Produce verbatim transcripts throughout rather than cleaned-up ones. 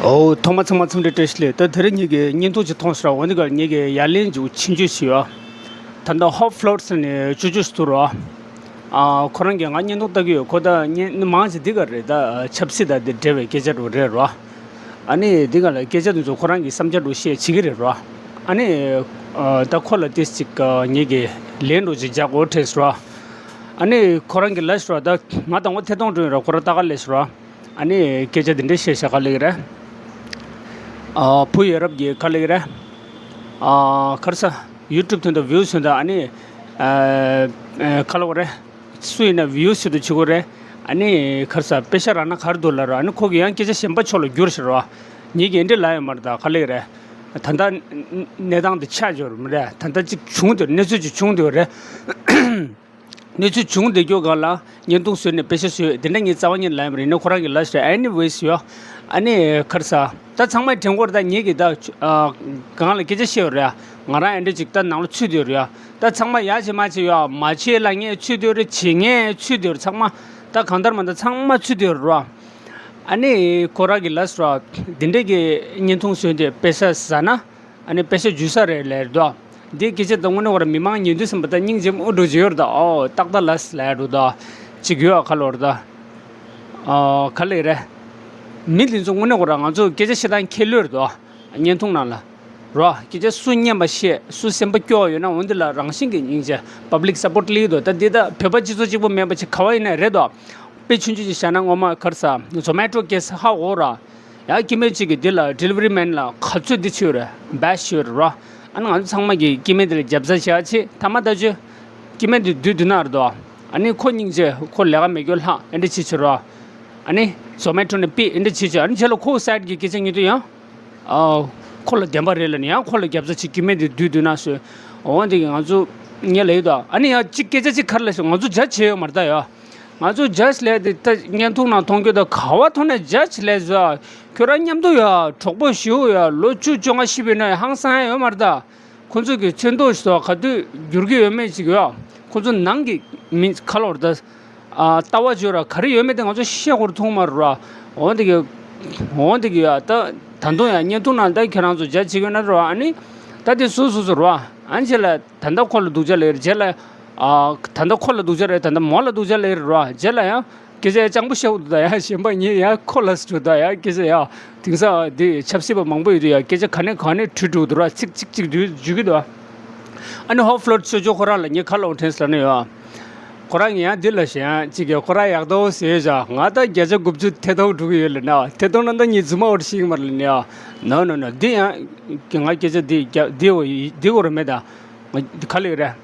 ཨོ། ཐོག་མ་ཚང་མ་འཚམས་འདྲི་བཀྲ་ཤིས་བདེ་ལེགས། ད་དེ་རིང་ངེད་ཀྱིས་བརྙན་ཐུང་ཅིག་མཐོང་སོང་ར། འོ་འདི་གར་ངེད་ཀྱིས་ཡ་ལན་ཅིག་ཕྱིན་བཅོས་ཞུས་ཡོད། ད་ལྟ་ཧོབ་ཕློ་ཊི་ཟེར་ནས་བཅོས་བཅོས་ཞིག་འདུག་ར། ཨ། ཁོ་རང་གིས་ང་བརྙན་ཐུང་ལྟ་གི་ཡོད། ཁོ་ད་བརྙན་མང་ཆེ་འདི་ག་རེད། ད་ཆབ་སྲིད་དང་དེ་འབྲེལ་བའི་སྐད་ཆ་འདྲ་རེད་ར། ཨ་ནི་འདི་ག་ལ་སྐད་ཆ་འདི་ཚོ་ཁོ་རང་གི་བསམ་འཆར་འདྲ་བཤད་བྱེད་ཀྱི་རེད་ར། ཨ་ནི། ཨ། ད་ཁོ་ལ་ཏིས་ཅིག་ངེད་ཀྱིས་ལན་འདྲ་ཅིག་རྒྱག་དགོས་དྲན་སོང་ར། ཨ་ནི་ཁོ་རང་གིས་ལབ་སོང་ར། ད་ང་དང་པོ་ཐད་གཏོང་འགྲོ་ཡིན་ར། ཁོ་རང་ལྟ་ག་སླེབས་སོང་ར། ཨ་ནི་སྐད་ཆ་འདི་འདྲ་བཤད་ཤག་ག་ལབ་ཀྱི་རེད། ཨ། བུ་ཡ་རབས་ཀྱིས་ག་ལབ་ཀྱི་རེད། ཨ། ག་རེ་ཟ། ཡུ་ཊུབ་དོན་དུ་བིའུ་སུ་དང་། ཨ་ནི། ཨ། ཨ། ག་ལབ་དགོས་རེད། སུ་ཡིན་ན་བིའུ་སུ་དུ་བྱེད་དགོས་རེད། ཨ་ནི་ག་རེ་ཟ། པེ་ཤ་རག་ན་ག་རེ་འདུག་ལབ་ར། ཨ་ནི་ཁོ་གིས་ཡང་སྐད་ཆ་གཞན་པ་ཕྱོགས་ལ་བསྒྱུར་ཤག་ར། ངེད་ཀྱིས་འདི་འདྲ་ལབ་ཡོད་མ་རེད། ད་ག་ལབ་ཀྱི་རེད། ད་ལྟ་གནས་སྟངས་འདི་ཆགས་ཡོད་མ་རེད། ད་ལྟ་ཅིག་བྱུང་འདུག་གནས་ཚུལ་ཅིག་བྱུང་འདུག་རེད། གནས་ཚུལ་བྱུང་བསྡད་རྒྱུ་སྒང་ལ་བརྙན་ཐུང་བཟོས་ནས་པེ་ཤ་བཟོས། དེ་འདྲ་ངས་རྩ་བ་ཉིད་ལབ་ཡོད་མ་རེད། ཡིན་ན་ཁོ་རང་གིས་ལབ་ཤག Anyways ཡོ། ཨ་ནི་ག་རེ་ཟ། ད་ཚང་མས་དྲན་གྱི་ཡོད་རེད། ད་ངེད་ཀྱིས་ད། ཨ། སྒང་ལ་སྐད་ཆ་བཤད་ཡོད་རེད། ང་རང་ཨེ་འདྲ་ཅིག་ད་ནང་ལ་ཚུད་བསྡད་ཡོད་རེད། ད་ཚང་མ་ཡ་བྱེད་མ་བྱེད་ཡོད། མ་བྱེད་ལབ་མཁན་ཚུད་བསྡད་ཡོད་རེད། བྱེད་མཁན་ཚུད་བསྡད་ཡོད་རེད། ཚང་མ་ད་གང་ལྟར་མ་ད་ཚང་མ་ཚུད་བསྡད་ཡོད་རེད། ཨ་ནི་ཁོ་རང་གིས་ལབ་སོང་ར། འདི་འདྲ་གི་བརྙན་ཐུང་བཟོས་ཏེ་པེ་ཤ་ཟ་ན། ཨ་ནི་པེ་ཤ་འཇུ་ས་རེད་ལབ་འདུག་འདི་སྐད་ཆ་ད་དངོས་གནས་ཁོ་རང་མི་མང་ཉན་དུས་ཙམ་པ་ད་སྙིང་རྗེ་མོ་འདྲ་ཅིག་ཡོད་རེད་ད། ཨོ། ཏག་ཏག་ལབ་ལབ་འདུག་ད། ཅིག་ཡོད་ཨ། ག་ལབ་དགོས་རེད་ད། ཨ། ག་ལབ་ཀྱི་རེད། མི་འདི་ཚོ་དངོས་གནས་ཁོ་རང་ང་ཚོ་སྐད་ཆ་བཤད་སྟངས་ཁྱད་ལོས་རེད་ད། བརྙན་ཐུང་ནང་ལ། རོ། སྐད་ཆ་སུ་སྙན་པ་བཤད། སུ་སེམས་པ་སྐྱོ་བ་ཡོད་ན་འོ་འདི་ལ་རང་བཞིན་གྱི་སྙིང་རྗེ། པབ་ལིག་སབ་པོར་ཊི་སླེབས་ཀྱི་འདུག་ད་འདི་ད་བོད་པ་སྤྱི་ཚོགས་གཅིག་པོ་མིན་པ་ཅིག་ག་བ་ཡིན་ན་རེད་དོ། དཔེ་ཆུང་ཆུང་ཅིག་བཞག་ན་སྔོན་མ་ག་རེ་ཟ། ཛོ་མེ་ཊོ་ཀེ་སི་ཧ་གོ་ར། ཡ། སྐྱེ་དམན་གཅིག་གིས་འདི་ལ་ཌི་ལི་ཝ་རི་མེན་ལ་ག་ཚོད་འདི་བྱས་ཡོད་རེད། བེ་ཤི་བྱས་ཡོད་རེད་རོ། ཨ་ནི་ང་ཚོ་ཚང་མ་གིས་སྐྱེ་དམན་འདི་ལ་རྒྱབ་རྩ་བྱེད་ཡ་ཆེད། ཐ་མ་ད་ཅོ། སྐྱེ་དམན་འདི་བསྡུས་བསྡུས་ན་རེད་དོ། ཨ་ནི་ཁོ་སྙིང་རྗེ། ཁོ་ལས་ཀ་མེད་རྒྱུ་ལྷག་ཨེ་འདྲ་བྱས་བྱས་རོ། ཨ་ནི་ཛོ་མེ་ཊོ་ནས་ཕུད་ཨེ་འདྲ་བྱས་བྱས། ཨ་ནི་རྗེས་ལ་ཁོ་སའིཌ་གི་སྐད་ཆ་ཉན་དུས་ཡང་། ཨ། ཁོ་ལ་བདེན་པ་རེད་ལབ་ནས་ཡང་ཁོ་ལ་རྒྱབ་རྩ་བྱེད། སྐྱེ་དམན་འདི་བསྡུས་བསྡུས་ན་བཟོས། འོ་འདི་གིས་ང་ཚོ་ངས་ལབ་ཡོད་དོ། ཨ་ནི་ཡང་གཅིག་སྐད་ཆ་གཅིག་ག་རེ་ལབ་ཤག་ང་ཚོ་ཇ་ཇི་བྱས་ཡོད་མ་རེད་ད་ཡ། ང་ཚོ་ཇ་ཇི་ལབ་དེ་ད་བརྙན་ཐུང་ནང་མཐོང་རྒྱུ་ད། ག་བ་མཐོང་ན་ཇ་ཇི་ལབ་བཟོ། ཁྱོད་རང་མཉམ་དུ་ཡ་གྲོགས་པོ་ཞིག་ཡ་ལོ་བཅུ་བཅོ་ལྔ་བཞི་པའི་ནང་ཧང་སང་ཡ་ཡོད་མ་རེད་ད། ཁོ་ཚོ་གི་ཚོན་མདོག་སོགས་ག་དུས་འགྱུར་གྱི་ཡོད་མེད་ཅིག་ཡོད། ཁོ་ཚོ་ནང་གི་མི་ག་ལབ་དགོས་རེད་ད། ཨ། ལྟ་བ་བརྗོད་ར་ག་རེ་ཡོད་མེད་དེ་ང་ཚོ་ཤེས་དགོས་རེད་མཐོང་མ་རེད་ར། འོ་འདི་གི། འོ་འདི་གི་ཡ། ད་ད་དུང་ཡ་བརྙན་ཐུང་ནང་ད་ཁྱེད་རང་ཚོ་ཇ་ཇི་བྱེད་ཀྱི་ཡོད་ན་ར། ཨ་ནི་ད་དེ་སུ་སུ་སུ་ར། ཨ་ནི་རྗེས་ལ་ད་ལྟ་ཁོ་ལ་སྡུག་ཅག་ལབ་ཀྱི་རེད། རྗེས་ལ། ཨ། ད་ལྟ་ཁོ་ལ་སྡུག་ཅག་རེད། ད་ལྟ་མོ་ལ་སྡུག་ཅག་ལབ་ཀྱི་རེད་ར། རྗེས་ལ་ཡང་སྐད་ཆ་ཡང་སྤྱང་པོ་བཤད་འདུག་ད་ཡ། གཞན་པ་ངས་ཡང་ཁོ་ལ་སུ་ད་ཡ་སྐད་ཆ་ཡ། དེང་སང་འདི་ཆབ་སྲིད་པ་མང་པོ་ཡོད་དུས་ཡ་སྐད་ཆ་ག་ནས་ག་ནས་བྲུས་འགྲོ་འདུག་ར། ཚིག་གཅིག་གཅིག་འདུག་འཇུ་གི་འདུག་ཨ་ནི་ཧོབ་ཕློ་ཊི་ཆོས་ཆོས་ཁོ་རང་ལ་ངས་ཁ་ལོག་དྲན་སོང་ནི་ཡོད། ཁོ་རང་ངས་ཡང་འདི་ལ་ཞེན་ཡང་གཅིག་གིས་ཁོ་རང་ཡག་ཐོག་ཟེར་བཞག་ང་ད་བརྒྱ་ཆ་དགུ་བཅུ་ཐད་གཏོང་འགྲོ་གི་ཡོད་ལབ་ན། ཐད་གཏོང་ན་ད་ངས་རྫུན་མ་འོར་ཤེས་ཀྱི་མ་རེད་ལབ་ནས་ཡ། ནོ་ནོ་ནོ། འདི་ཡང་ང་སྐད་ཆ་འདི་རྒྱ་འདི་འོ་འདི་འོ་རེད་མེད་ད། ང་ག་ལབ་ཀྱི་རེད།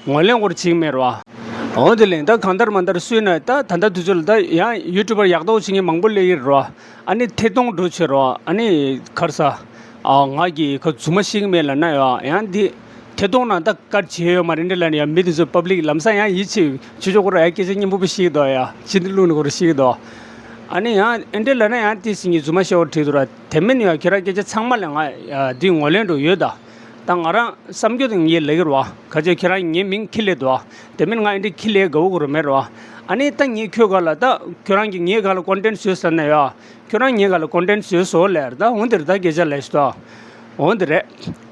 ངོས་ལེན་སྐོར་བྱེད་ཀྱི་མེད་རེད་བ། འོ་དེ་ལས་ད་གང་ལྟར་མ་ལྟར་སུས་ན་ད་ད་ལྟ་དུས་ཚོད་ལ་ད་ཡང་ཡུ་ཊུབ་པར་ཡག་ཐོག་བྱེད་མཁན་མང་པོ་སླེབས་ཀྱི་རེད་བ། ཨ་ནི་ཐད་གཏོང་འགྲོ་བྱེད་རེད་བ། ཨ་ནི་ག་རེ་ཟ། ཨ། ང་གིས་ཁ་རྫུན་མ་བཤད་ཀྱི་མེད་ལབ་ན་ཡང་ཡང་འདི་ཐད་གཏོང་ནང་ད་བཀའ་བྱེད་ཡོད་མ་རེད་འདྲ་ལབ་ནས་ཡང་མི་དེ་ཚོ་པབ་ལིག་ལམ་སང་ཡང་ཡིད་ཆེས་ཆོས་ཆོས་ཁོ་ར་ཡང་སྐད་ཆ་སྙན་པོ་པོ་བཤད་ཀྱི་འདུག་ཡ། ཕྱི་འདི་བླུགས་ནས་ཁོ་ར་བཤད་ཀྱི་འདུག་ཨ་ནི་ཡང་ཨེ་འདྲ་ལབ་ན་ཡང་ཏིས་ངས་རྫུན་མ་བཤད་པར་བྲིས་འདུག་ར། དེ་མིན་ཡང་ཁྱེད་རང་སྐད་ཆ་ཚང་མ་ལ་ང་ཡ་འདི་ངོས་ལེན་འགྲོ་ཡོད་ད། ད་ང་རང་བསམ་རྒྱུ་དེ་ངས་ལབ་ཀྱི་རེད་བ། ག་ཚོད་ཁྱེད་རང་ངའི་མིང་ཁྱི་ལས་འདུག་བ། དེ་མིན་ང་ཨེ་འདྲ་ཁྱི་ལས་དགའ་བོ་གོ་རུ་མེད་རེད་བ། ཨ་ནི་ད་ངས་ཁྱོད་ག་ལ་ད་ཁྱོད་རང་གིས་ངའི་ག་ལ་ཀོན་ཊེན་ཊི་བཟོས་ཟེར་ན་ཡ། ཁྱོད་རང་ངའི་ག་ལ་ཀོན་ཊེན་ཊི་བཟོས་སོང་ལབ་རེད་ད། འོ་འདི་རེད་ད་སྐད་ཆ་ལབ་ཤི་ད། འོ་འདི་རེད།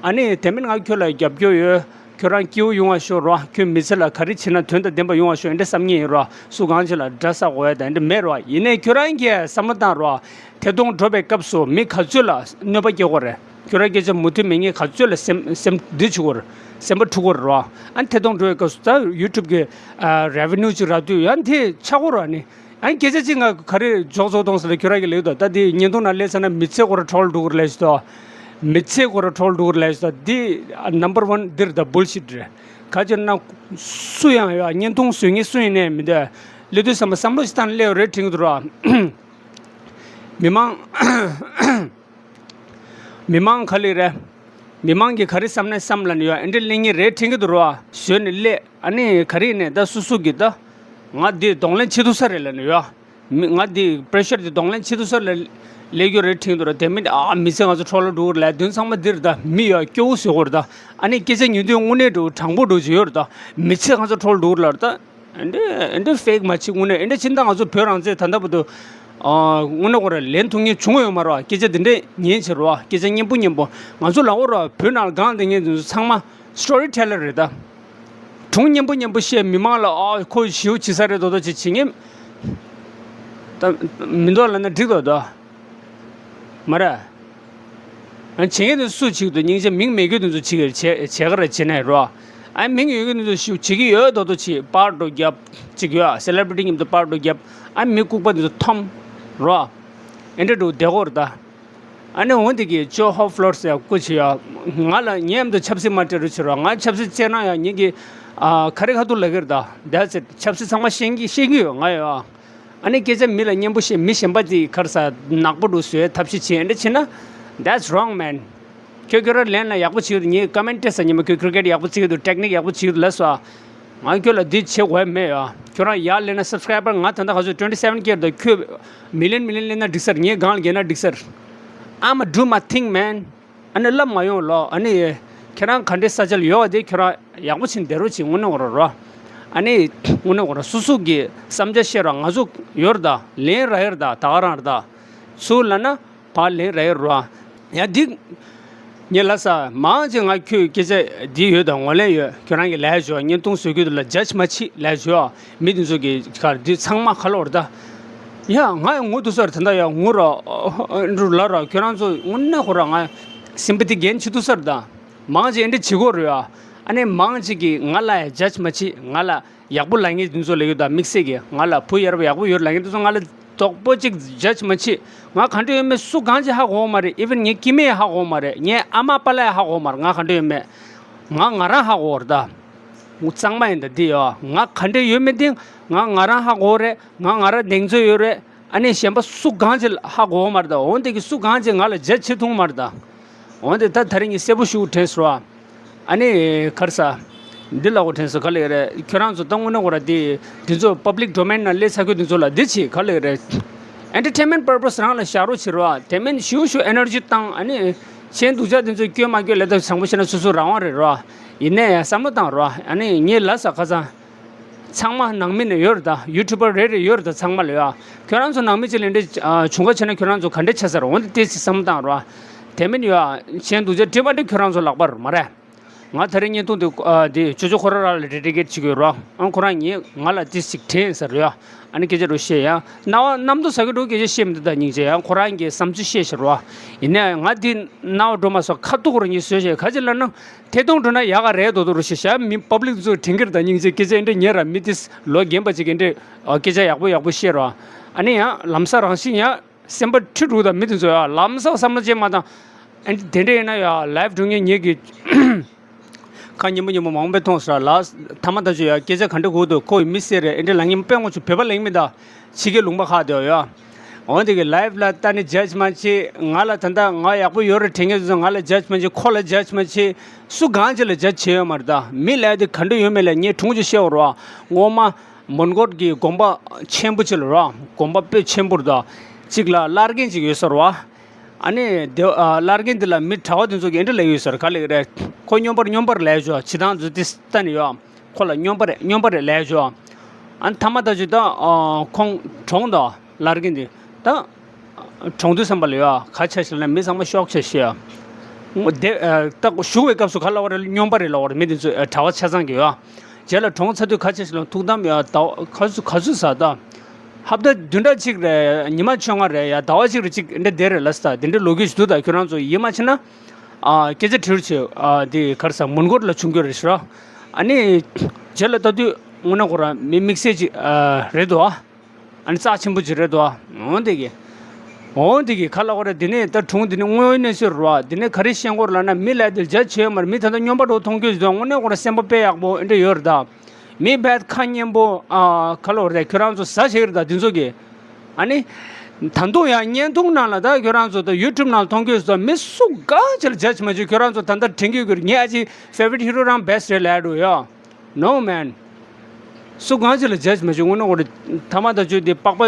ཨ་ནི་དེ་མིན་ང་ཁྱོད་ལ་རྒྱབ་སྐྱོར་ཡོད། ཁྱོད་རང་སྐྱིད་པོ་ཡོང་བ་ཤོག་རོ། ཁྱོད་མི་ཚེ་ལ་ག་རེ་བྱེད་ན་དོན་དང་ལྡན་པ་ཡོང་བ་ཤོག་ཨེ་འདྲ་བསམ་ངེས་ཡིན་རོ། སུ་གང་ཅི་ལ་དགྲ་ཟ་དགོས་ཡ་དང་ཨེ་འདྲ་མེད་རོ། ཡིན་ནའི་ཁྱོད་རང་གིས་བསམ་བློ་བཏང་རོ། ཐད་གཏོང་འགྲོ་བའི་སྐབས་སུ་མི་ག་ཚོད་ལ་གནོད་པ་སྐྱེལ་དགོས་རེད། ཁྱོད་རང་སྐད་ཆ་མུ་མཐུད་མེད་ངེས་ག་ཚོད་ལ་སེམས་སེམས་འདི་བྱུག་གོ་རེད། སེམས་པ་འཁྲུག་གོ་རེད་རོ། ཨ་ནི་ཐད་གཏོང་འགྲོ་བའི་སྐབས་སུ་ད་ཡུ་ཊུབ་གི་ཨ་རེ་ཝེ་ནིའུ་ཅིག་རག་དུས་ཡང་དེ་ཆག་གོ་རོ། ཨ་ནི་ཨ་ནི་སྐད་ཆ་གཅིག་ང་ག་རེ་འཇོག་ཚོགས་གཏོང་ཟེར་ལ་ཁྱོད་རང་གི་ལེགས་དོ། ད་དེ་བརྙན་ཐུང་ནང་སླེབས་ཚར་ན་མི་ཚེ་ཁོ་ར་འཕྲོ་བརླག་འགྲོ་གི་རེད་ལབ་ཤི་དོ། མི་ཚེ་ཁོ་ར་འཕྲོ་བརླག་འགྲོ་གི་རེད་ལབ་ཤི་དོ། དེ་ནམ་བར་ཝན་འདིར་ད་བུལ་ཤིཊ་རེད། ག་ཅི་ན་སུ་ཡང་ཡ་བརྙན་ཐུང་བཟོ་མཁན་སུ་ཡིན་ནའི་མི་འདུག་སླེབས་དུས་ཙམ་པ་བསམ་བློ་ཞིག་བཏང་སླེབས་རེད་དྲན་གི་འདུག་རོ། མི་མང་། མི་མང་ག་ལེ་རེད། མི་མང་གིས་ག་རེ་བསམ་ནས་བསམ་ལ་ནི་ཡོད་ཨེ་འདྲ་གླེང་ངེས་རེད་དྲན་གི་འདུག་རོ། བཟོས་ནས་སླེབས། ཨ་ནི་ག་རེ་ཡིན་ནས་ད་སུ་སུ་གིས་ད་ང་འདི་གདོང་ལེན་བྱེད་ཐུབ་ས་རེད་ལ་ནི་ཡོད། མི་ང་འདི་པེ་རེ་ཤར་འདི་གདོང་ལེན་བྱེད་ཐུབ་ས་ལ་སླེབས་རྒྱུ་རེད་དྲན་གི་འདུག་རོ། དེ་མིན་ཨ་མི་ཚེ་ང་ཚོ་འཕྲོ་བརླག་འགྲོ་གི་རེད་ལབ་དོན་ཚང་མ་འདི་རེད་ད། མི་ཡོད་སྐྱོ་བོ་བཟོས་གོ་རེད་ད། ཨ་ནི་སྐད་ཆ་ཉན་དུས་དངོས་གནས་འགྲོ་དྲང་པོ་འགྲོ་གི་ཡོད་རེད་ད། མི་ཚེ་ང་ཚོ་འཕྲོ་བརླག་འགྲོ་གི་རེད་ད། ཨེ་འདྲ་ཨེ་འདྲ་ཕེག་མ་བྱེད། དངོས་གནས་ཨེ་འདྲ་བྱེད་ན་ད་ང་ཚོ་བོད་རང་བཙན་ད་ལྟ་བར་དུ་ ཨ། དངོས་གནས་ཁོ་ར་ལན་ཐུབ་མཁན་བྱུང་ཡོད་མ་རེད་བ། སྐད་ཆ་འདི་འདྲས་ཉན་བྱེད་རོགས། སྐད་ཆ་སྙན་པོ་སྙན་པོ། ང་ཚོ་ལ་འོ་ར་བོད་ནང་ལ་གང་བསྡད་མཁན་དེ་ཚོ་ཚང་མ་storyteller རེད་ད། སྒྲུང་སྙན་པོ་སྙན་པོ་བཤད། མི་མང་ལ་ཨ་ཁོ་ཞེ་པོ་བྱེད་ས་རེད་མདོག་མདོག་བྱེད་བྱེད་མཁན་ད་མི་འདུག་ལབ་ན་འགྲིག་འདུག་ད། མ་རེད། བྱེད་མཁན་དེ་སུ་བྱེད་ཀྱི་འདུག་སྙིང་རྗེ། མིང་མེད་མཁན་དེ་ཚོ་བྱེད་ཀྱི་བྱེད་བྱེད་ག་རེ་བྱེད་ནས་རོ། ཨ་མིང་ཡོད་མཁན་དེ་ཚོ་ཞུ་བྱེད་ཀྱི་ཡོད་མདོག་མདོག་བྱེད། པར་འགྲོ་རྒྱབ་ཅིག་ཡོད། celebrity མཉམ་དུ་པར་འགྲོ་རྒྱབ། ཨ་མི་ལྐུགས་པ་དེ་ཚོ་འཐོམ་རོ། ཨེ་འདྲ་འགྲོ་བདེ་གོ་རེད་ད། ཨ་ནི་འོན་ཏེ་གི་ཅོ་ཧོ་ཕློར་ཟེར་སྐུ་ཆེ་ཡ། ང་ལ་ཉེ་འམ་དུ་ཆབ་སྲིད་མ་སྤྲད་རོགས་བྱེད་རོགས། ང་ཆབ་སྲིད་བཙལ་ན་ཡང་ངེད་ཀྱི་ཨ་ཁ་རི་ཁ་ཐུག་ལབ་ཀྱི་རེད་ད། That's it. ཆབ་སྲིད་ཚང་མ་ཤེས་ཀྱི་ཤེས་ཀྱི་ཡོད་ང་ཡོད་ཨ། ཨ་ནི་སྐད་ཆ་མི་ལ་སྙན་པོ་བཤད། མི་གཞན་པ་དེ་ག་རེ་ཟ་ནག་པོ་འདྲ་བཟོ་ཡའི་ཐབས་ཤེས་བྱེད། ཨེ་འདྲ་བྱེད་ན། That's wrong, man. ཁྱོད་ཁྱོད་རང་ལན་ལ་ཡག་པོ་བྱེད་ཀྱི་འདུག་ངས་ཀོ་མེན་ཊི་སྤྲད་ས་ཉི་མ་ཁྱོད་ཀི་རི་ཀེ་ཊི་ཡག་པོ་བྱེད་ཀྱི་འདུག་ཊེག་ནིག་ཡག་པོ་བྱེད་ཀྱི་འདུག་ལབ་སོང་ཨ། ང་ཁྱོད་ལ་འདི་བྱེད་དགོས་མེད་ཨ། ཁྱོད་རང་ཡར་སླེབས་ན་སབ་སི་ཀ་རའི་བར་ང་ད་ལྟ་ག་ཚོད་ཊུ་ཝེན་ཊི་སེ་ཝེན་སྐྱེས་རེད་ད། ཁྱོད་མི་ལི་ཡོན་མི་ལི་ཡོན་སླེབས་ན་འགྲིག་ས་རེད། ངས་སྒང་ལ་བརྒལ་ན་འགྲིག་ས་རེད། I'ma do my thing, man. ཨ་ནི་ལབ་མ་ཡོང་ལོ། ཨ་ནི་ཁྱེད་རང་ག་འདྲའི་ས་ཆ་ལ་ཡོད་པ་དེ་ཁྱོད་རང་ཡག་པོ་བྱེད་བསྡད་རོགས་བྱེད། དངོས་གནས་ཁོ་རང་རོ། ཨ་ནི་དངོས་གནས་ཁོ་རང་སོ་སོ་གི་བསམ་འཆར་བཤད་རོགས། ང་ཚོ་ཡོད་རེད་ད། ལན་རག་ཡོད་རེད་ད། ད་ག་རང་རེད་ད། ཚུར་ལབ་ན་ཕར་ལན་རག་ཡོད་རེད་རོ། ཡ་འདི་ངས་ལབ་ས་མང་ཆེ་ང་ཁྱོད་སྐད་ཆ་འདི་ཡོད་ད། ངོས་ལེན་ཡོད། ཁྱོད་རང་གི་ལས་ཞོག་བརྙན་ཐུང་བཟོ་རྒྱུ་དེ་ལ་ཇ་ཇི་མ་བྱེད་ལས་ཞོག་མི་དེ་ཚོ་གི་ཁར་འདི་ཚང་མ་ཁ་ལོ་རེད་ད། ཡ་ང་ཡང་ངུ་འདུག་ས་རེད། ད་ལྟ་ཡང་ངུ་ར་འགྲོ་ལ་ར། ཁྱོད་རང་ཚོ་དངོས་གནས་ཁོ་ར་ང་སིམ་པ་ཐི་གན་བྱེད་འདུག་ས་རེད་ད། མང་ཆེ་འདི་བྱེད་དགོས་རེད་ཡ། ཨ་ནི་མང་ཆེ་གིས་ང་ལ་ཡང་ཇ་ཇི་མ་བྱེད། ང་ལ་ཡག་པོ་ལབ་མཁན་འདི་ཚོ་ལབ་ཡོད་ད། དམིགས་བསལ་གྱི་ང་ལ་བུ་ཡར་བ་ཡག་པོ་ཡོད་ལབ་མཁན་འདི་ཚོ་ང་ལ་དོག་པོ་གཅིག་ཇ་ཇི་མ་བྱེད། ང་ག་འདྲ་ཡོད་མེད་སུ་གང་ཅིག་ཧ་གོ་གི་མ་རེད། ཨི་ཝན་ངའི་སྐྱེ་དམན་ཧ་གོ་གི་མ་རེད། ངའི་ཨ་མ་པཱ་ལགས་ཧ་གོ་གི་མ་རེད། ང་ག་འདྲ་ཡོད་མེད། ང་ང་རང་ཧ་གོ་གི་རེད་ད། ངོ་གཙང་མ་ཡིན་ད་འདི་ཡོད། ང་ག་འདྲ་ཡོད་མེད་དེ་ང་ང་རང་ཧ་གོ་གི་རེད། ང་ང་རང་གདེང་ཚོད་ཡོད་རེད། ཨ་ནི་གཞན་པ་སུ་གང་ཅིག་ཧ་གོ་གི་མ་རེད་ད། འོན་ཏེ་གི་སུ་གང་ཅིག་ང་ལ་ཇ་ཇི་བྱེད་ཐུབ་གི་མ་རེད་ད། འོན་ཏེ་ད་ད་རིང་ངས་གསལ་པོ་ཞུ་དྲན་སོང་བ། ཨ་ནི་ག་རེ་ཟ། འདི་ལབ་དགོས་དྲན་སོང་། ག་ལབ་ཀྱི་རེད། ཁྱོད་རང་ཚོ་ད་དངོས་གནས་ཁོ་ར་འདི་འདི་ཚོ་པབ་ལིག་ཌོ་མེན་ནང་སླེབས་ཚར་ཁུལ་འདི་ཚོ་ལ་འདི་བྱེད། ག་ལབ་ཀྱི་རེད། Entertainment purpose རང་ལ་བཞག་རོགས་བྱེད་རོགས། དེ་མིན་ཞུ་ཞུ་ཨེ་ནར་ཇི་བཏང་། ཨ་ནི་ཆེན་སྡུག་ཅག་འདི་ཚོ་སྐྱོན་མ་སྐྱོན་ལས་ད་བཟང་པོ་བྱས་ན་སོ་སོ་རང་དབང་རེད་རོགས། ཡིན་ནའི་བསམ་བློ་བཏང་རོགས། ཨ་ནི་ངས་ལབ་ས་ཁ་སང་། ཚང་མ་ནང་མི་ནས་ཡོད་རེད་ད། ཡུ་ཊུབ་པར་རེ་རེ་ཡོད་རེད་ད། ཚང་མ་ལ་ཡོད། ཁྱོད་རང་ཚོ་ནང་མི་ཅིག་ལ་འདི་འདྲ་བྱུང་ཁ་ཆེ་ན་ཁྱོད་རང་ཚོ་ག་འདྲ་ཆགས་ས་རེད། འོན་ཏེ་ཏོག་ཙམ་བསམ་བློ་བཏང་རོགས། དེ་མིན་ཡོད་ཨ། གཞན་སྡུག་ཅག་འདྲི་བ་འདི་ཁྱོད་རང་ཚོ་ལག་པར་མ་རེད། ང་ད་རེས་བརྙན་ཐུང་འདི་ཨ་འདི་ཅོ་ཅོ་ཁོ་རང་རང་ལ་ཌེ་ཌི་ཀེཊ་བྱེད་ཀྱི་ཡོད་རོགས། ཨང་ཁོ་རང་ངས་ང་ལ་ཏོག་ཙམ་དྲན་ས་རེད་ཡ། ཨ་ནི་སྐད་ཆ་རུ་བཤད་ཡ། རྣ་བ་གནམ་རྡོ་ཟ་གི་འགྲོ། སྐད་ཆ་བཤད་མི་འདུག་ད་སྙིང་རྗེ་ཡ། ཁོ་རང་གི་བསམ་ཚུལ་བཤད་ཤག་རོགས། ཡིན་ནའི་ང་འདི་རྣ་བ་འགྲོ་མ་སོང་། ཁ་ཐུག་རུ་ངས་བཟོས་ཤག་ག་ཅི་ལབ་ན། ཐད་གཏོང་འགྲོ་ན་ཡག་ག་རེད་མདོག་མདོག་རུ་བཤད་ཤག་མི་པབ་ལིག་ཚོ་དྲན་གི་རེད་ད། སྙིང་རྗེ། སྐད་ཆ་འདི་འདྲ་ཉན་ར། མི་དེ་ལོ་རྒན་པ་ཅིག་གིས་འདི་འདྲ་སྐད་ཆ་ཡག་པོ་ཡག་པོ་བཤད་རོགས། ཨ་ནི་ཡང་ལམ་སང་རང་བཞིན་ཡང་སེམས་པ་འཁྲུལ་འགྲོ་ད། མི་དེ་ཚོ་ཡང་ལམ་སང་བསམ་བློ་ཅིག་མ་བཏང་། ཨ་ནི་དེ་འདྲ་ཡིན་ན་ཡང་ལའིབ་སྒྲུབ་མཁན་ངེད་ཀྱི་ཁ་སྙན་པོ་སྙན་པོ་མང་པོ་མཐོང་སོང་ལ། ཐ་མ་ད་ཆོས་ཡ་སྐད་ཆ་ག་འདྲ་གོ་འདུག་ཁོ་ཡི་མི་སེར་རེད། ཨེ་འདྲ་ལབ་མཁན་དཔེ་ངོ་ཆུ་བོད་པ་ལབ་མཁན་མི་ད། ཕྱི་རྒྱལ་ལུང་པ་ཁག་དེ་ཡོད། འོན་ཏེ་གི་ལའིབ་ལ་ལྟ་ནི་ཇ་ཇི་མ་བྱེད། ང་ལ་ད་ལྟ་ང་ཡག་པོ་ཡོད་རེད་དྲན་མཁན་ཚོ་ང་ལ་ཇ་ཇི་མ་བྱེད། ཁོ་ལ་ཇ་ཇི་མ་བྱེད། སུ་གང་ཅིག་ལ་ཇ་ཇི་བྱེད་ཡོད་མ་རེད་ད། མི་ལབ་དེ་ག་འདྲ་ཡོད་མེད་ལ་ངས་དྲུང་ཅིག་བཤད་པ་རོགས། སྔོན་མ་མོན་གྷོ་གི་དགོན་པ་ཆེན་པོ་ཅིག་ལ་རོགས། དགོན་པ་དཔེ་ཆེན་པོ་རེད་ད། གཅིག་ལ་བླ་རྒན་ཅིག་ཡོད་ས་རེད་བ། ཨ་ནི་དེ་ཨ་བླ་རྒན་དེ་ལ་མི་གྲྭ་བ་དེ་ཚོ་གིས་འདི་འདྲ་ལབ་ཡོད་ས་རེད། ག་ལབ་ཀྱི་རེད། ཁོ་སྨྱོན་པར་སྨྱོན་པར་ལབ་ཆོག་བྱེད་སྟངས་ཚོ་དེ་ལྟ་ནི་ཡོད། ཁོ་ལ་སྨྱོན་པ་རེད་སྨྱོན་པ་རེད་ལབ་ཆོག་ཨ་ནི་ཐ་མ་ད་ཆོས་ད་ཨ་ཁོང་གྲོངས་ད། བླ་རྒན་དེ་ད་གྲོངས་དུས་ཙམ་པ་ལ་ཡོད། ག་ཆ་ཞིག་ལ་མི་ཚང་མ་ཤོག་ཆ་ཤི་ཡ། དེ་ཨ་ད་བཞུགས་པའི་སྐབས་སུ་ག་ལབ་པ་རེད། སྨྱོན་པ་རེད་ལབ་པ་རེད། མི་དེ་ཚོ་ཨ་གྲྭ་བ་ཆ་ཚང་གི་ཡོད། རྗེས་ལ་གྲོངས་ཚར་དུས་ག་ཆ་ཞིག་ལ་ཐུགས་དམ་ཡོད། ད་ག་ཚོད་ག་ཚོད་ཟ་ད། ཧབ་ད་བདུན་ཕྲག་གཅིག་རེད། ཉི་མ་བཅོ་ལྔ་རེད་ཡ། ཟླ་བ་གཅིག་རེད། གཅིག་འདྲ་བསྡད་རེད་ལབ་ས། དེ་འདྲའི་ལོ་རྒྱུས་ཤིག་འདུག་ད་ཁྱོད་རང་ཚོ་ཡིད་མ་ཆེས་ན། ཨ་སྐད་ཆ་དྲིས་རོགས་བྱེད། ཨ་དེ་ག་རེ་ཟ་མོན་གྷོ་ལ་བྱུང་རྒྱུ་རེད་ཤག་ཨ་ནི་རྗེས་ལ་ལྟ་དུས་དངོས་གནས་ཁོ་རང་མི་དམིགས་བསལ་ཅིག་ཨ་རེད་འདུག་ཨ་ནི་རྩ་ཆེན་པོ་ཅིག་རེད་འདུག་འོན་ཏེ་གི། འོན་ཏེ་གི་ག་ལབ་དགོས་རེད། དེ་ནས་ད་དྲུང་དེ་ནས་དངོས་ཡོད་གནས་ཚུལ་རེད་བ། དེ་ནས་ག་རེ་བཤད་དགོས་རེད་ལབ་ན། མི་ལབ་དེ་ཇ་ཇི་བྱེད་ཡོད་མ་རེད། མི་ད་ལྟ་སྨྱོན་པ་འདྲ་བོ་མཐོང་རྒྱུ་ཞིག་འདུག་དངོས་གནས་ཁོ་རང་སེམས་པ་དཔེ་ཡག་པོ་འདྲ་ཡོད་རེད་ད། མི་བད་ཁ་སྙན་པོ་ཨ་ག་ལབ་དགོས་རེད། ཁྱོད་རང་ཚོ་ཟ་བྱེད་ཀྱི་རེད་ད་དེ་ཚོ་གི། ཨ་ནི། ད་དུང་ཡང་བརྙན་ཐུང་ནང་ལ་ད་ཁྱོད་རང་ཚོ་ད་ཡུ་ཊུབ་ནང་ལ་མཐོང་རྒྱུ་ཞིག་འདུག་མི་སུ་གང་ཅིག་ལ་ཇ་ཇི་མ་བྱེད། ཁྱོད་རང་ཚོ་ད་ལྟ་དྲན་གྱི་ཡོད་ཀྱི་རེད། ངའི་ཨ་ཅེ་ཕེ་ཝ་རི་ཊི་ཧི་རོ་རང་བེ་སི་ཊི་རེད་ལབ་འགྲོ་ཡ། No man. སུ་གང་ཅིག་ལ་ཇ་ཇི་མ་བྱེད། དངོས་གནས་ཁོ་རེ་ཐ་མ་ད་ཆོས་དེ་པགས་པ་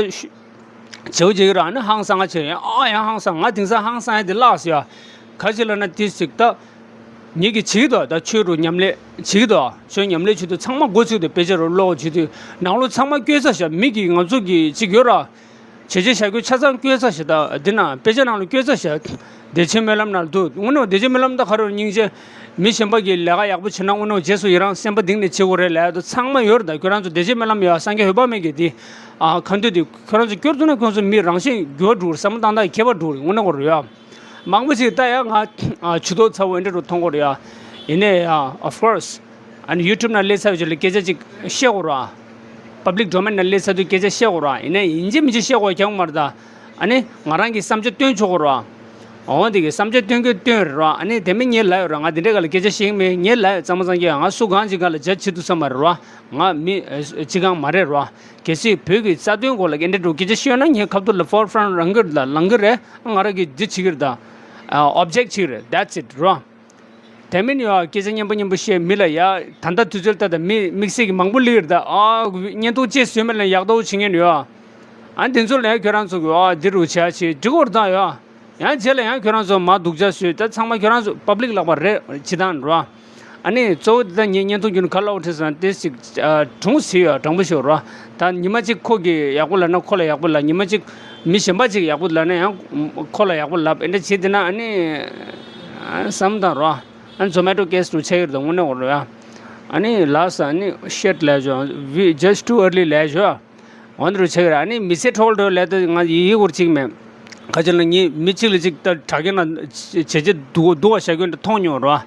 ཤུ་བྱེའུ་བྱེད་ཀྱི་ར། ཨ་ནི་ཧང་སང་ང་བྱེད་ཡ། ཨ་ཡང་ཧང་སང་། ང་དེང་སང་ཧང་སང་ཡ་དེ་བརླགས་སོང་ཡ། ག་ཅི་ལབ་ན་དེ་ཅིག་ད་ངེད་ཀྱི་བྱེད་ཀྱི་འདུག་ད་ཆོས་རུ་ཉམས་ལེན་བྱེད་ཀྱི་འདུག་ཆོས་ཉམས་ལེན་བྱེད་དུས་ཚང་མ་སྒོ་ཚུགས་ཏེ་དཔེ་ཆ་རུ་ཀློག་བྱེད་དུས་ནང་ལོགས་ཚང་མ་བསྐྱོད་ཚར་ཤག་མི་གིས་ང་ཚོ་གི་ཅིག་ཡོད་ར། བྱས་རྗེས་བཞག་རྒྱུ་ཆ་ཚང་བསྐྱོད་ཚར་ཞེ་དྲག་འདི་ན་དཔེ་ཆ་ནང་ལ་བསྐྱོད་ཚར་ཞེ། བདེ་ཆེན་སྨོན་ལམ་ནང་ལ་འདུག་དངོས་གནས་བདེ་ཆེན་སྨོན་ལམ་ད་ག་རེ་སྙིང་རྗེ། མི་གཞན་པ་གིས་ལས་ཀ་ཡག་པོ་བྱེད་ན་དངོས་གནས་རྗེས་སུ་ཡི་རང་སེམས་པ་གཏིང་ནས་བྱེད་དགོས་རེད་ལབ་ཡ་ད་ཚང་མ་ཡོད་རེད། ད་ཁྱོད་རང་ཚོ་བདེ་ཆེན་སྨོན་ལམ་ཡོད་སངས་རྒྱས་འོད་དཔག་མེད་ཀྱི་འདི། ཨ་ཁ་འདོད་འདི་ཁྱོད་རང་ཚོ་བསྐྱོར་ཐུབ་ན་ཁྱོད་ཚོ་མི་རང་བཞིན་འགྱུར་བ་འགྲོ་གི་རེད། བསམ་བློ་བཏང་སྟངས་ཁྱད་པར་འགྲོ་གི་རེད། དངོས་གནས་ཁོ་རེད་ཡ། མང་པོ་ཞིག་ད་ཡ་ང་ཇུས་གཏོགས་ཚ་བོ་འདྲ་རུ་མཐོང་གི་རེད་ཡ། ཡིན་ནའི་ཡ་of course ཨ་ནི་ཡུ་ཊུབ་ནང་སླེབས་ཚར་བའི་རྗེས་ལ་སྐད་ཆ་ཅིག་བཤད་དགོས་ར། པབ་ལིག་ཌོ་མེན་ནང་སླེབས་ཚར་དུས་སྐད་ཆ་བཤད་དགོས་ར། ཡིན་ནའི་ཡིན་གཅིག་མིན་གཅིག་བཤད་དགོས་ཀྱང་མ་རེད་ད། ཨ་ནི་ང་རང་གི་བསམ་འཆར་སྟོན་ཆོག་གོ་ར། འོ་འདི་གི་བསམ་འཆར་སྟོན་གི་སྟོན་རེད་ར། ཨ་ནི་དེ་མིན་ངས་ལབ་ཡོད་ར། ང་འདི་འདྲའི་ག་ལ་སྐད་ཆ་བཤད་ཀྱི་མེད། ངས་ལབ་ཡོད་ཙང་མ་ཙང་གི་ང་སུ་གང་ཅིག་ག་ལ་ཇ་བྱེད་དུ་བསམ་པ་རེད་ར། ང་མི་ཅི་གང་མ་རེད་ར། གལ་སྲིད་བོད་ཀྱི་རྩ་དོན་སྐོར་ལ་འདི་འདྲ་འགྲོ་སྐད་ཆ་བཤད་ན་ངས་ཁ་ཐུག་ལ་ཕོར་ཕ་རན་ཊི་རང་གི་ལ་ལང་གི་རེད། ང་རང་གི་འདི་བྱེད་ཀྱི་རེད་ད། ཨོབ་ཇེག་བྱེད་ཀྱི་རེད། That's it ར། དེ་མིན་ཡོད་སྐད་ཆ་སྙན་པོ་སྙན་པོ་བཤད་མི་ལ་ཡ། ད་ལྟ་དུས་ཚོད་ལྟ་ད་མི་དམིགས་བསལ་གྱི་མང་པོ་སླེབས་ཡོད་རེད་ད། ཨ་བརྙན་ཐུང་ཅིག་བཟོས་མེད་ལ་ཡག་ཏོག་བྱེད་མཁན་ཡོད། ཨ་དེ་ཚོ་ལ་ཡ་ཁྱོད་རང་ཚོ་གི་ཨ་འདི་རུ་བྱ་བྱེད་འགྲིག་གོ་རེད་ད་ཡ། ཡང་རྗེས་ལ་ཡང་ཁྱོད་རང་ཚོ་མ་སྡུག་ཅག་བཟོས་ད་ཚང་མ་ཁྱོད་རང་ཚོ་པབ་ལིག་ལག་པ་རེད་ཇི་ལྟར་རོ། ཨ་ནི་གཙོ་བོ་འདི་ད་ངས་བརྙན་ཐུང་བརྒྱུད་ནས་ག་ལབ་དྲན་སོང་ན་དེ་ཞིག་ཨ་གྲུང་ཟིག་ཡོད། དྲང་པོ་ཞུ་རོ། ད་ཉི་མ་གཅིག་ཁོ་གི་ཡག་པོ་ལབ་ན་ཁོ་ལ་ཡག་པོ་ལབ། ཉི་མ་གཅིག་མི་གཞན་པ་ཅིག་ཡག་པོ་ལབ་ན་ཡང་ཁོ་ལ་ཡག་པོ་ལབ། ཨེ་འདྲ་བྱེད་དེ་ན་ཨ་ནི་ཨ་བསམ་དང་རོ། ཨ་ནི་ཛོ་མེ་ཊོ་ཀེ་སི་རུ་ཆགས་ཀྱི་རེད་ད་དངོས་གནས་འོ་རོ་ཡ། ཨ་ནི་ལགས་སོ། ཨ་ནི་ཤེཊ་ལབ་ཞོ། We just too early ལབ་ཞོ། འོ་འདི་རུ་ཆགས་ཀྱི་རེད། ཨ་ནི་མི་ཚེ་འཕྲོ་བརླག་ལབ་ད་ང་ཡི་ཡི་གུར་གཅིག་མེད། ཁ་ཆེ་ལ་ངས་མི་གཅིག་ལ་གཅིག་ད་དྲ་རྒྱ་ན་བྱས་རྗེས་སྡུག་སྡུག་པ་བཞག་རྒྱུ་འདྲ་མཐོང་མྱོང་རོ།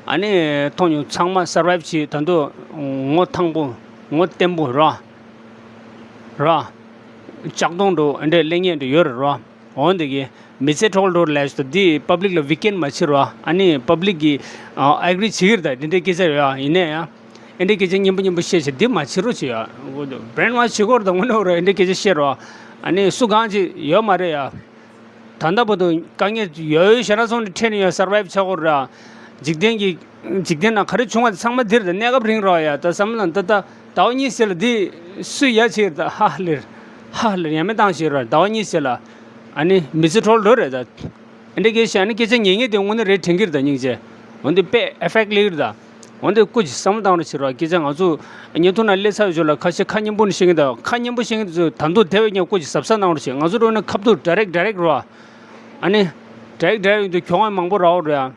ཨ་ནི་མཐོང་མྱོང་། ཚང་མ་སར་ཝའིབ་བྱས་ད་དུང་ངོ་ཐང་པོ་ངོ་བརྟན་པོ་རོ། རོ། ལྕགས་གདོང་འགྲོ་ཨེ་འདྲས་ལེན་མཁན་འདྲ་ཡོད་རེད་རོ། འོ་འདི་གི་མི་ཚེ་འཕྲོ་བརླག་ལབ་ཞོ། འདི་པབ་ལིག་ལ་ཝི་ཀེན་མ་བྱེད་རོ། ཨ་ནི་པབ་ལིག་གི་ཨ་ཨེག་རི་བྱེད་ཀྱི་རེད་ད། འདི་འདྲའི་སྐད་ཆ་ཡོད་ཨ། ཡིན་ནའི་ཡང་། ཨེ་འདྲའི་སྐད་ཆ་སྙན་པོ་སྙན་པོ་བཤད་བྱས་འདི་མ་བྱེད་རོགས་བྱེད་ཡ། བྷི་རེན་ཝ་ཤི་བྱེད་ཀྱི་རེད་ད་དངོས་གནས་རོ། ཨེ་འདྲའི་སྐད་ཆ་བཤད་རོགས། ཨ་ནི་སུ་གང་ཅིག་ཡོད་མ་རེད་ཡ། ད་ལྟ་བར་དུ་དཀའ་ངལ་ཡོད་ཡོད་ཞེ་དྲག་སོང་ནས་འཕྲད་ནས་ཡོད་སར་ཝའིབ་བྱེད་ཀྱི་རེད། འཇིག་རྟེན་གྱི་འཇིག་རྟེན་ནང་ག་རེ་བྱུང་བ་དེ་ཚང་མ་འདིར་ད་གནས་སྐབས་རིང་རོགས་ཡ། ད་བསམ་བློ་ད་ད་ཟླ་བ་གཉིས་ཟེར་ལ་འདི་སུས་ཡ་བྱེད་ད་ཧ་ལེར་ཧ་ལེར་ཡ་མེད་བཏང་བྱེད་རོགས་ཟླ་བ་གཉིས་ཟེར་ལ། ཨ་ནི་མི་ཚེ་འཕྲོ་བརླག་རེད་ད། ཨེ་འདྲ་སྐད་བཤད་ནི་སྐད་ཆ་ཉན་མཁན་དེ་དངོས་གནས་རེད་དྲན་གྱི་རེད་ད་སྙིང་རྗེ། འོན་ཏེ་དཔེ་ཨེ་ཕེག་སླེབས་ཀྱི་རེད་ད། འོན་ཏེ་སྐུ་མཁྱེན་བསམ་བློ་བཏང་རོགས་བྱེད་རོགས། སྐད་ཆ་ང་ཚོ་བརྙན་ཐུང་ནང་སླེབས་ཚར་བའི་ཞོར་ལ་ཁ་ཤས་ཁ་སྙན་པོ་ནས་བཤད་མཁན་དང་ཁ་སྙན་པོ་བཤད་མཁན་དེ་ཚོ་ད་དུང་དེ་བས་ཀྱང་སྐུ་མཁྱེན་གཟབ་གཟབ་གནང་རོགས་བྱེད། ང་ཚོ་འགྲོ་ན་ཁ་ཐུག་ཌའི་རེག་ཌའི་རེག་རོ། ཨ་ནི་ཌའི་རེག་ཌའི་རེག་ཡིན་དུས་གྱོང་བ་མང་པོ་རག་འོ་རེད་ཨ།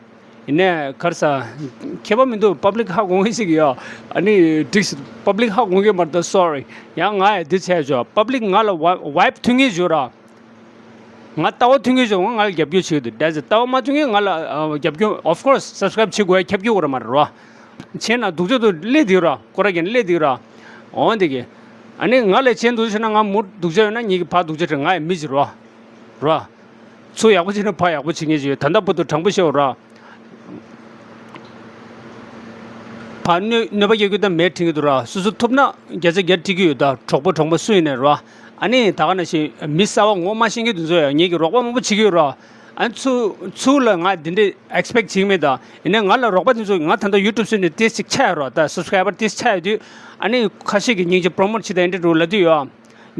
ཡིན་ནའི་ག་རེ་ཟ། ཁྱད་པར་མི་འདུག་པབ་ལིག་ཧ་གོ་མཁན་ཞིག་ཡོད། ཨ་ནི་འགྲིག་སོང་། པབ་ལིག་ཧ་གོ་མཁན་མ་རེད་ད། སོ་རི། ཡང་ང་ཡང་འདི་བྱས་ཆོག་པབ་ལིག་ང་ལ་ཝ་ཝའིབ་ཐོན་མཁན་ཞིག་ཡོད་ར། ང་ལྟ་བ་མཐུན་གྱི་བྱུང་ང་ལ་རྒྱབ་སྐྱོར་བྱེད་ཀྱི་འདུག That's it། ལྟ་བ་མ་མཐུན་གྱི་ང་ལ་ཨ་རྒྱབ་སྐྱོར། Of course subscribe བྱེད་དགོས་ཡ་ཁྱབ་སྐྱོར་དགོས་ར་མ་རེད་རོ། བྱས་ན་སྡུག་ཅག་ཏུ་སླེབས་འདུག་ར། ཀོ་ར་གན་སླེབས་འདུག་ར། འོ་འདི་གི། ཨ་ནི་ང་ལ་བྱས་འདུག་བྱས་ན་ང་མུར་སྡུག་ཅག་ཡོད་ན་ངེད་ཀྱི་ཕར་སྡུག་ཅག་དྲན། ང་ཡི་མི་ཅིག་རོ། རོ། ཚུར་ཡག་པོ་བྱས་ན་ཕར་ཡག་པོ་བྱེད་མཁན་ཅིག་ཡོད། ད་ལྟ་བར་དུ་དྲང་པོ་བཤད་འོ་ར། ཕར་གནོད་གནོད་པ་སྐྱེལ་རྒྱུ་དང་མེད་དྲན་གྱི་འདུག་ར། སོ་སོ་ཐུབ་ན་བརྒྱ་ཆ་བརྒྱ་སྤྲད་ཀྱི་ཡོད་ད། གྲོགས་པོ་གྲོགས་མོ་སུ་ཡིན་ནའི་ར། ཨ་ནི་ད་ག་ནང་བཞིན་མི་གསར་པ་ངོ་མ་ཤེས་མཁན་དེ་ཚོ་ཡང་ངེད་ཀྱི་རོགས་པ་མང་པོ་བྱེད་ཀྱི་ཡོད་ར། ཨ་ནི་ཚུར་ཚུར་ལ་ང་འདི་འདྲའི་ཨེག་སི་པེག་བྱེད་ཀྱི་མེད་ད། ཡིན་ནའི་ང་ལ་རོགས་པ་དེ་ཚོ་ང་ད་ལྟ་ཡུ་ཊུབ་བཟོས་ནས་ཏོག་ཙམ་ཆགས་ཡོད་ར། ད་སབ་སི་ཀ་རའི་བར་ཏོག་ཙམ་ཆགས་ཡོད་དུས་ཨ་ནི་ཁ་ཤས་ཀྱིས་སྙིང་རྗེ་པོ་རོ་མོཊ་བྱེད་ད་ཨེ་འདྲ་འགྲོ་ལབ་དུས་ཡོད།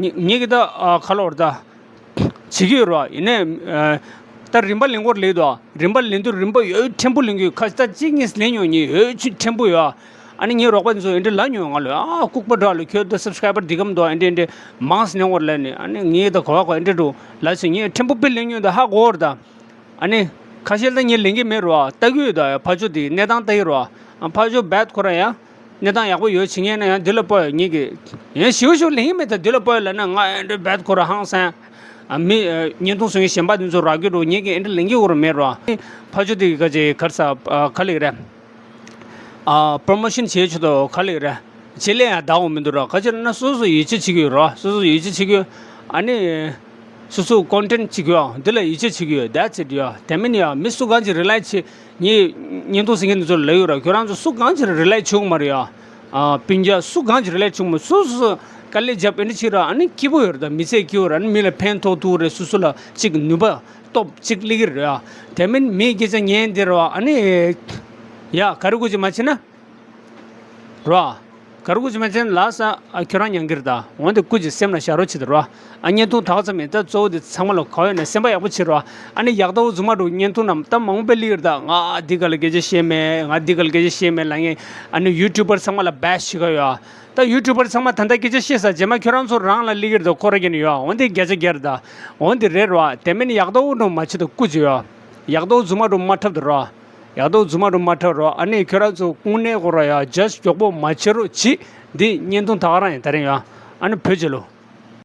ངེད་ངེད་ཀྱི་ད་ཨ་ག་ལབ་དགོས་རེད་ད། བྱེད་ཀྱི་ཡོད་རེད་བ། ཡིན་ནའི་ཨ་ད་རིན་པ་ལེན་སྐོར་ལེགས་འདུག་རིན་པ་ལེན་དུས་རིན་པ་ཡོད་ཕྲན་བུ་ལེན་གྱི་ཡོད། ཁ་ཤས་ད་གཅིག་གཉིས་ལེན་མྱོང་། ངས་ཡོད་ཕྲན་བུ་ཡོད། ཨ་ནི་ངའི་རོགས་པ་དེ་ཚོ་ཨེ་འདྲ་ལབ་མྱོང་། ང་ལ་ཨ་ལྐུགས་པ་འདྲ་ལ་ཁྱོད་ད་སབ་སི་ཀ་རའི་བར་འདི་གམ་འདུག་ཨེ་འདྲ་ཨེ་འདྲ་མང་ཙམ་ལེན་སྐོར་ལབ་ནས། ཨ་ནི་ངས་ད་གོ་བ་གོ་ཨེ་འདྲ་འགྲོ་ལབ་ཟེར། ངས་ཕྲན་བུ་དཔེ་ལེན་མྱོང་ད་ཧ་གོ་རེད་ད། ཨ་ནི་ཁ་ཤས་ད་ངས་ལེན་གྱི་མེད་རེད་བ། ལྟ་གི་ཡོད་ད། ཕར་ཕྱོགས་དེ་གནས་སྟངས་ལྟ་གི་རེད་བ། ཕར་ཕྱོགས་བེད་ཁོ་རང་ཡ། གནས་སྟངས་ཡག་པོ་ཡོད་བྱེད་མཁན་ན་ཡང་འདི་ལ་སྤོ་ཡ། ངེད་ཀྱི་ཡང་ཞིའུ་ཞིའུ་ལེན་གྱི་མེད་ད། འདི་ལ་སྤོ་ཡ་ལབ་ན་ང་ཨེ་འདྲ་བེད་ཁོ་རང་ཧང་སང་། ཨ་མི་ཨ་བརྙན་ཐུང་བཟོ་མཁན་གཞན་པ་འདི་ཚོ་རག་གི་འདུག་ངེད་ཀྱིས་ཨེ་འདྲ་ལེན་གྱི་ཡོད་རེད་མེད་རེད་བ། ཕར་ཕྱོགས་དེ་གི་ག་ཅིག་ག་རེ་ཟ། ཨ་ག་ལབ་ཀྱི་རེད། ཨ་པོ་རོ་མོ་ཤན་བྱེད་ཆོག་དོ་ག་ལབ་ཀྱི་རེད། བྱེད་ལས་ཡང་འདང་བ་མི་འདུག་ར། ག་ཅི་ལབ་ན་སོ་སོ་ཡིད་ཆེས་བྱེད་ཀྱི་ཡོད་ར། སོ་སོ་ཡིད་ཆེས་བྱེད་ཀྱི་ཡོད། ཨ་ནི་སོ་སོ་ཀོན་ཊེན་ཊི་བྱེད་ཀྱི་ཡོད། འདི་ལ་ཡིད་ཆེས་བྱེད་ཀྱི་ཡོད། That's it ཡ། དེ་མིན་ཡ་མི་སུ་གང་ཅིག་རི་ལའེ་བྱེད། ངས་བརྙན་ཐུང་གཟིགས་མཁན་འདི་ཚོ་ལ་ལབ་ཡོད་ར། ཁྱོད་རང་ཚོ་སུ་གང་ཅིག་རི་ལའེ་བྱེད་དགོས་མ་རེད་ཡ། ཨ་སྤུན་ཀྱག་སུ་གང་ཅིག་རི་ལའེ་བྱེད་དགོས་མ། སོ་སོ་དཀའ་ལས་རྒྱབ་ཨེ་འདྲ་བྱེད་ར། ཨ་ནི་སྐྱིད་པོ་ཡོད་རེད་ད། མི་ཚེ་སྐྱིད་པོ་རེད། ཨ་ནི་མི་ལ་ཕན་ཐོགས་ཐུབ་རེད། སོ་སོ་ལ་ཅིག་ནུས་པ་སྟོབས་ཅིག་སླེབས་ཀྱི་རེད་ཡ། དེ་མིན་མིའི་སྐད་ཆ་ཉན་འདི་ར། ཨ་ནི་ཡ་ག་རེ་དགོས་ཅིག་མ་བྱེད་ན། ར། ག་རེ་སྐུ་མཁྱེན་མཁྱེན་ལགས་ས། ཨ་ཁྱོད་རང་ཉན་གི་རེད་ད། འོན་ཏེ་སྐུ་མཁྱེན་སེམས་ལ་བཞག་རོགས་བྱེད་དང་རོ། ཨ་བརྙན་ཐུང་ད་ག་ཙམ་ཡིན་ད། གཙོ་བོ་དེ་ཚང་མ་ལ་ག་ཡོད་ན་སེམས་པ་ཡག་པོ་བྱེད་རོ། ཨ་ནི་ཡག་ཐོག་རྫུན་མ་འདྲ་བོ་བརྙན་ཐུང་རྣམས་ད་མང་པོ་སླེབས་ཀྱི་རེད་ད། ང་འདི་ག་ལ་སྐད་ཆ་བཤད་མེད། ང་འདི་ག་ལ་སྐད་ཆ་བཤད་མེད་ལབ་མཁན། ཨ་ནི་ཡུ་ཊུབ་པར་ཚང་མ་ལ་བྷེ་ཤི་བྱེད་ཀྱི་ཡོད། ད་ཡུ་ཊུབ་པར་ཚང་མ་ད་ལྟ་སྐད་ཆ་བཤད་ས་རྗེས་མ་ཁྱོད་རང་ཚོ་རང་ལ་སླེབས་ཀྱི་རེད་ད། ཁོ་ར་སྐྱོན་ཡོད། འོན་ཏེ་བརྒྱ་ཆ་བརྒྱ་རེད་ད། འོན་ཏེ་རེད་རོ། དེ་མིན་ཡག་ཐོག་འདྲ་བོ་མ་བྱེད་དང་སྐུ་མཁྱེན་ཡོད། ཡག་ཐོག་རྫུན་མ་འདྲ་བོ་མ་འཁྲབ་དང་རོ། ཡག་ཐོག་རྫུན་མ་འདྲ་བོ་མ་འཁྲབ་རོ། ཨ་ནི་ཁྱོད་རང་ཚོ་དངོས་གནས་ཁོ་ར་ཡ་ཇ་ཇུས་མགྱོགས་པོ་མ་བྱེད་རོགས་བྱེད། འདི་བརྙན་ཐུང་ད་ག་རང་ཡིན་ད་རིང་ཡ། ཨ་ནི་བོད་རྒྱལ་ལོ།